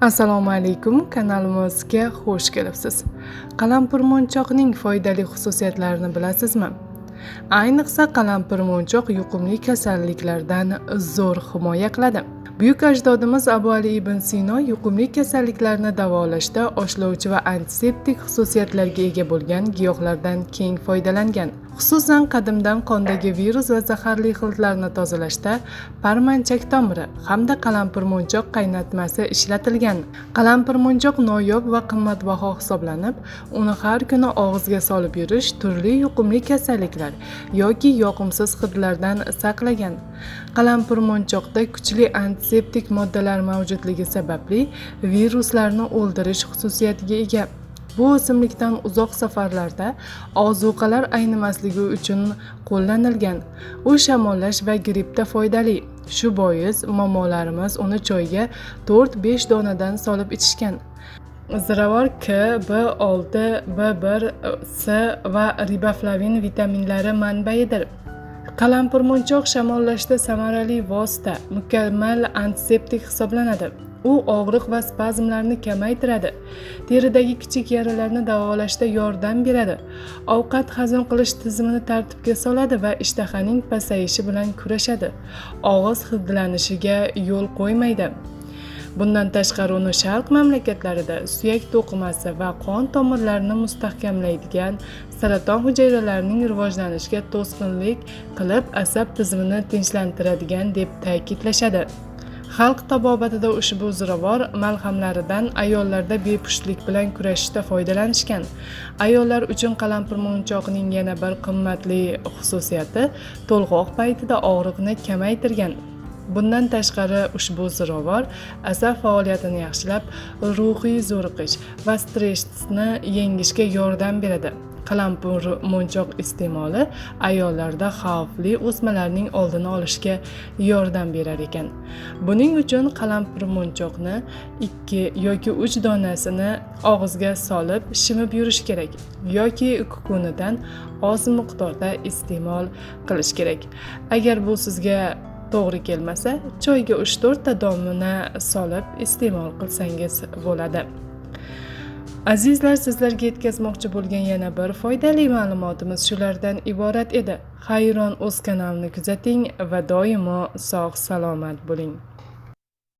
Assalomu alaykum, kanalimizga xush kelibsiz. Qalampirmonchoqning foydali xususiyatlarini bilasizmi? Ayniqsa qalampirmonchoq yuqumli kasalliklardan zo'r himoya qiladi. Buyuk ajdodimiz Abu Ali ibn Sino yuqumli kasalliklarni davolashda oshlovchi va antiseptik xususiyatlarga ega bo'lgan giyohlardan keng foydalangan. Xususan, qadimdan qondagi virus va zaharli xiltlarni tozalashda parmanchak tomiri hamda qalampirmonchoq qaynatmasi ishlatilgan. Qalampirmonchoq noyob va qimmatbaho hisoblanib, uni har kuni og'izga solib yurish turli yuqumli kasalliklar yoki yoqimsiz hidlardan saqlagan. Qalampirmonchoqda kuchli antiseptik moddalar mavjudligi sababli viruslarni o'ldirish xususiyatiga ega. Bu o'simlikdan uzoq safarlarda ozuqalar aynimasligi uchun qo'llanilgan. U shamollash va grippda foydali. Shu bois momolarimiz uni choyga 4-5 donadan solib ichishgan. Ziravor K, B6, B1, C va riboflavin vitaminlari manbaidir. Qalampirmonchoq shamollashda samarali vosita, mukammal antiseptik hisoblanadi. U og'riq va spazmlarni kamaytiradi. Teridagi kichik yaralarni davolashda yordam beradi. Ovqat hazm qilish tizimini tartibga soladi va ishtahaning pasayishi bilan kurashadi. Og'iz hidlanishiga yo'l qo'ymaydi. Bundan tashqari uni sharq mamlakatlarida suyak to'qimasi va qon tomirlarini mustahkamlaydigan, saraton hujayralarining rivojlanishiga to'sqinlik qilib, asab tizimini tinchlantiradigan deb ta'kidlashadi. Xalq tabobatida ushbu ziravor malhamlaridan ayollarda bepushtlik bilan kurashishda foydalanishgan. Ayollar uchun qalampirmonchoqning yana bir qimmatli xususiyati to'lg'oq paytida og'riqni kamaytirgan. Bundan tashqari ushbu ziravor asab faoliyatini yaxshilab, ruhiy zo'riqish va stressni yengishga yordam beradi. Qalampirmonchoq iste'moli ayollarda xavfli o'smalarning oldini olishga yordam berar ekan. Buning uchun qalampirmonchoqni 2 yoki 3 donasini og'izga solib shimib yurish kerak yoki kukunidan oz miqdorda iste'mol qilish kerak. Agar bu sizga to'g'ri kelmasa, choyga 3-4 ta dona solib iste'mol qilsangiz bo'ladi. Azizlar, sizlarga yetkazmoqchi bo'lgan yana bir foydali ma'lumotimiz shulardan iborat edi. Hayron o'z kanalini kuzating va doimo sog' salomat bo'ling.